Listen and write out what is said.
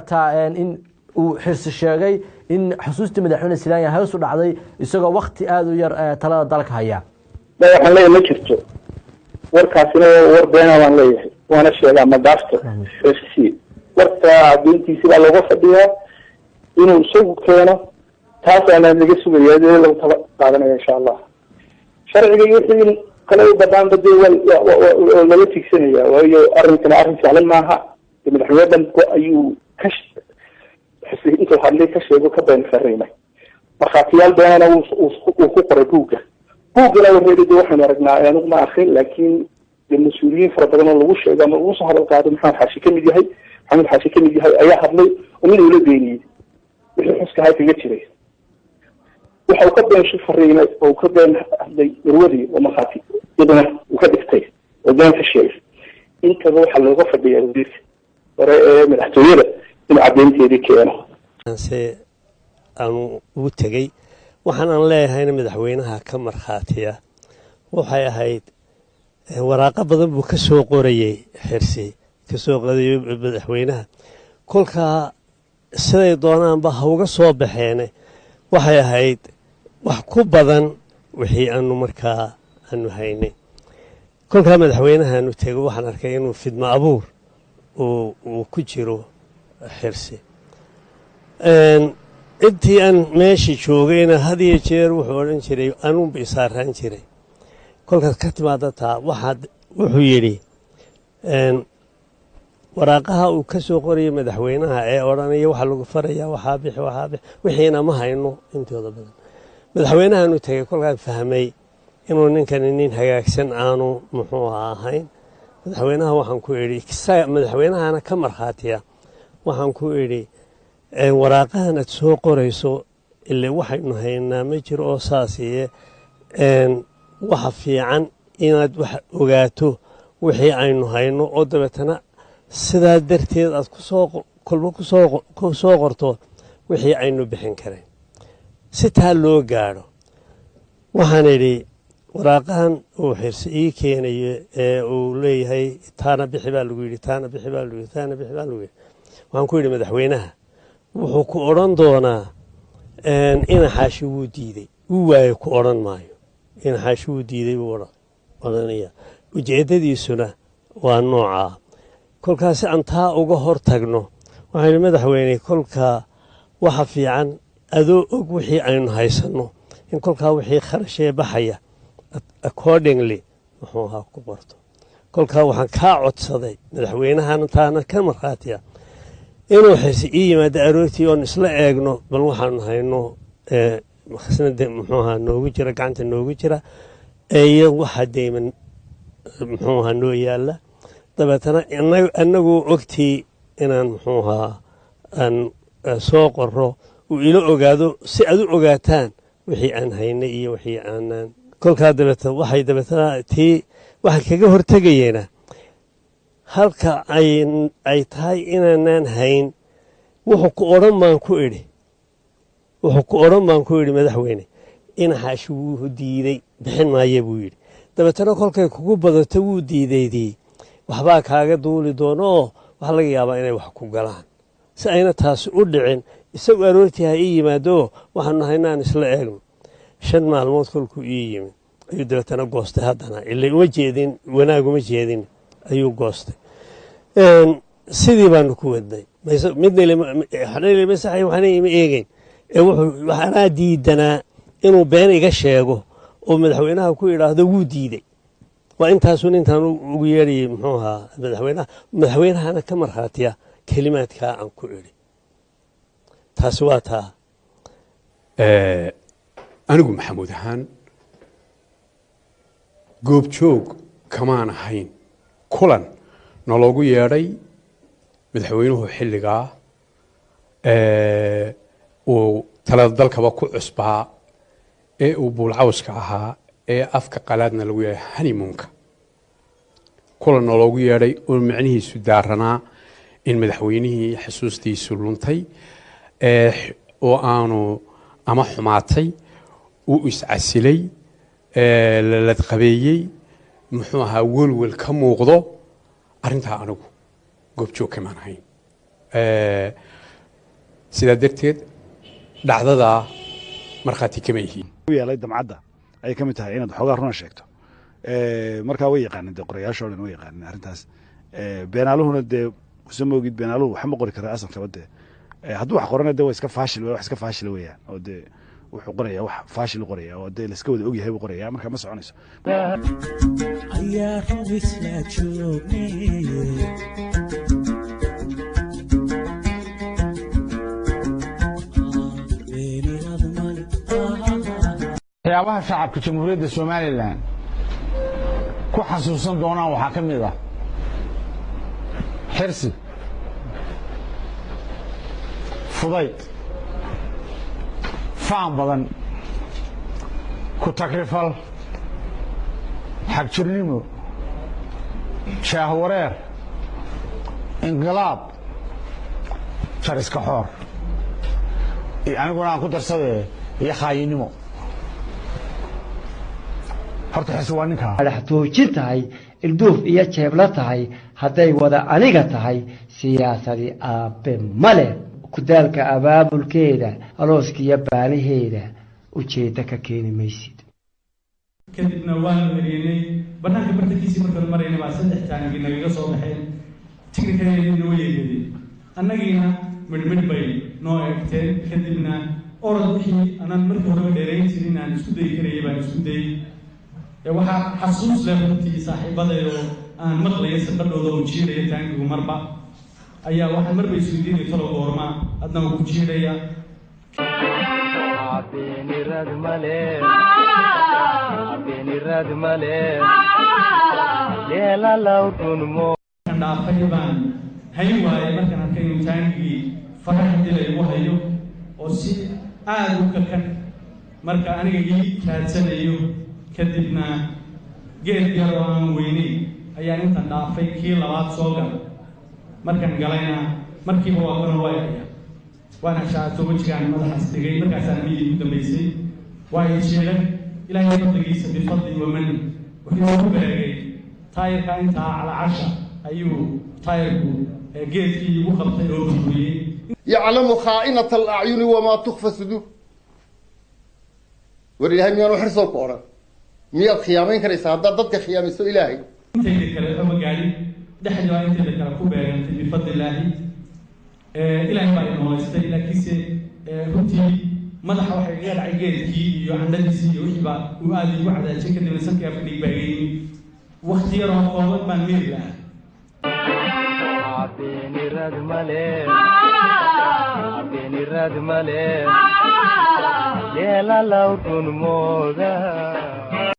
Aragtaa in uu Xirsi sheegay in xusuustii madaxweyne Silaanya hoos u dhacday isagoo wakti aada u yar talada dalka haya? Waxaan leeyahay ma jirto, warkaasina war beena baan leeyahay, waana sheegaa madaafto Xirsi. Warka cadeyntiisi baa looga fadhiyaa inuu isagu keeno, taasaana laga sugaya, dee lagu tala qaadanaya insha Allah. Sharciga iyo wixii kale u banaanba dee waa lala tigsanaya, waayo arrinkana arrin sahlan maaha. Madaxweyne dhan ayuu ka xisi intuu hadlay ka sheego ka been fariimay, markhaatiyaal beenana uu ku qoray buugga. Buuggana wareeri de waxaynu aragnaa, anigu ma akrin, laakiin de mas-uuliyiin fara badan oo lagu sheego ama lagu soo hadal qaado, Maxamed Xaashi kamid yahay, Maxamed Xaashi kamid yahay ayaa hadlay oo mid uula beeniyey wixii xuska ahaa kaga jiray. Waxa uu ka been fariimay oo uu ka been hadlay marwadii oo markhaati iyaduna uu ka dhigtay oo been ka sheegay. Intaba waxaa looga fadhiyaa wasiirka hore ee madaxtooyada inuu caddeynteedii keeno. Se aanu ugu tegey, waxaan aan leeyahayna madaxweynaha ka markhaatiya, waxay ahayd waraaqo badan buu ka soo qorayey Xirsi, ka soo qorayay madaxweynaha. Kolkaa siday doonaanba ha uga soo baxeene, waxay ahayd wax ku badan wixii aanu markaa aanu haynay. Kolkaa madaxweynahaanu tego, waxaan arkay inuu fidmo abuur uu ku jiro Xirsi. Intii aan meesha joogayna had iyo jeer wuxuu odhan jiray anuunba isaaraan jiray. Kolkaad ka timaada taa, waxaad wuxuu yidhi waraaqaha uu ka soo qorayay madaxweynaha ee odhanaya waxaa lagu farayaa waxaa bixi, waxaa bixi, wixiina ma hayno intooda badan. Madaxweynahaanu tegey, kolkaan fahmay inuu ninkani nin hagaagsan aanu muxuu ahayn. Madaxweynaha waxaan ku idhi, madaxweynahana ka markhaatiya, waxaan ku idhi waraaqahan aad soo qorayso ile waxaynu haynaa ma jiro oo saasiye, waxa fiican inaad wax ogaato wixii aynu hayno oo dabeetana sidaa darteed aad kusoo kolba ku soo qorto wixii aynu bixin karayn si taa loo gaadho. Waxaan idhi waraaqahan uu Xirsi ii keenayo ee uu leeyahay taana bixi baa lagu yidhi, taana bixi baa lagu yidhi, taana bixi baa lagu yidhi, waxaan ku yidhi madaxweynaha wuxuu ku odhan doonaa ina Xaashi wuu diiday, wuu waayo ku odhan maayo, ina Xaashi wuu diiday buu odhanaya, ujeeddadiisuna waa noocaa. Kolkaasi aan taa uga hor tagno, waxaynu madaxweyne kolkaa waxa fiican adoo og wixii aynu haysanno in kolkaa wixii kharashee baxaya accordingly muxuu ahaa ku qorto. Kolkaa waxaan kaa codsaday, madaxweynahana taana ka markhaatiya, inuu Xirsi ii yimaado aroortii oon isla eegno bal waxaanu hayno khasnada muxuu ahaa noogu jira, gacanta noogu jira, iyo waxa deyman muxuu ahaa noo yaalla, dabeetana annagu ogtii inaan muxuu ahaa aan soo qoro uu ila ogaado si aad u ogaataan wixii aan haynay iyo wixii aanaan. Kolkaa dabeetna waxay dabeetna tii waxaan kaga hortegayeena halka ay tahay inaanaan hayn. Wuxuu ku odhan baan ku idhi, wuxuu ku odhan baan ku idhi madaxweyne ina Xaashi wuu diiday, bixin maaye buu yidhi. Dabeetana kolkay kugu badato wuu diidaydii, waxbaa kaaga duuli doono oo waxaa laga yaabaa inay wax ku galaan. Si ayna taasi u dhicin, isagu aroortii ha ii yimaado, waxaanu haynaan isla eegno. 5 maalmood kolkuu ii yimid ayuu dabeetana goostay. Haddana ila uma jeedin wanaag, uma jeedin ayuu goostay. Sidii baanu ku wadnay, midna waxna ima eegeyn ee waxaanaa diidanaa inuu been iga sheego oo madaxweynaha ku idhaahdo wuu diiday. Waa intaasun intaan ugu yeerayay muxuu ahaa madaxweynaha, madaxweynahana ka markhaatiya kelimaadkaa aan ku idhi. Taasi waa taa. Anigu Maxamuud ahaan goobjoog kamaan ahayn kulan naloogu yeedhay madaxweynuhu xilligaa uu talada dalkaba ku cusbaa ee uu buulcawska ahaa ee afka qalaadna lagu yahay honeymoonka, kulan naloogu yeedhay oo macnihiisu daaranaa in madaxweynihii xusuustiisu luntay oo aanu ama xumaatay, uu iscasilay, laladqabeeyey, muxuu ahaa welwel ka muuqdo arrintaa. Anigu goobjoog kamaan ahayn. Sidaa darteed dhacdadaa markhaati kama yihiin. Yeelay damcadda ay ka mid tahay inaad xoogaa runa sheegto. Markaa way yaqaanin dee, qorayaasha o dhan way yaqaanin arrintaas. Beenaaluhuna dee soo moogid, beenaaluhu waxa ma qori kara asalkaba dee. Hadduu wax qorana dee waa iska faashil, wax iska faashil weeyaan, oo dee wuxuu qoraya wax faashil qoraya oo dee laiska wada ogyahay buu qoraya, marka ma soconayso. Ayaa rub isla joognay. Waxyaabaha shacabka Jamhuuriyadda Somalilan ku xasuusan doonaan waxaa ka mid ah Xirsi fudayd, faan badan, ku takrifal, xagjirnimo, jaahwareer, inqilaab, jariska xoor, aniguna aan ku darsadee, iyo khaayinimo. Horta Xirsi waa ninkaa. Madaxtoojin tahay, ilduuf iyo jeebla tahay, hadday wada aniga tahay, siyaasadi aabbe male, kudaalka abaabulkeeda, alooskiyo baaliheeda, ujeeddo ka keeni maysid. Kadibna waanu eryenay banaanka bartankiisii. Markaan marayna baa saddex taangi nagaga soo baxeen, tiknikadeenina way eegedeen, annagiina midhmidh bay noo eegteen. Kadibna orod wixii anaan markii horeba dheerayn jirin aan isku dayi karayay baan isku dayey. Waxaa xasuus leh runtii saaxiibadayoo aan maqlaya saqadhooda oo jiidhaya taangigu marba, ayaa waxaan marba isweydiinaya talo goorma adna uu ku jiidhaya. Beenirad male, beenirad male, leelalaw runmo. Dhaafay baan hayn waayay markaan arkay inuu taangigii farax dila igu hayo oo si aada u kakan marka aniga ii raadsanayo. Kadibna geed yar oo aan weyneyn ayaan intan dhaafay kii labaad soo galay. Markaan galayna markiiba waa kana waayaya, waana shaato wejigaan madaxaas dhigay. Markaasaan miyii ugu dambaysay waa ii sheegay Ilaahay fadligiisa, bifadli wamani, wuxuu igu beegay taayirka intaa calacasha ayuu taayirku geedkii igu qabtay oo burburiyey. Yaclamu khaa'inata alacyuni wamaa tukfa suduur. War Ilahay miyaanu Xirsow ku odhan miyaad khiyaamayn karaysaa haddaad dadka khiyaamayso Ilaahay? Intayda kale waxba gaadhin, dhexdii baa intayda kale ku beegantay. Bifadlillaahi Ilaahay baa inooleystay, laakiinse runtii madaxa waxay kaga dhacay geedkii iyo candhadiisii iyo wixii baa uu aada igu cadaajay. Kadibna sankii afka dhiig baa iga yimi, wakti yaroo kooban baan miiri lahaa. Beenirad male, beenirad male, leelalaw runmooda.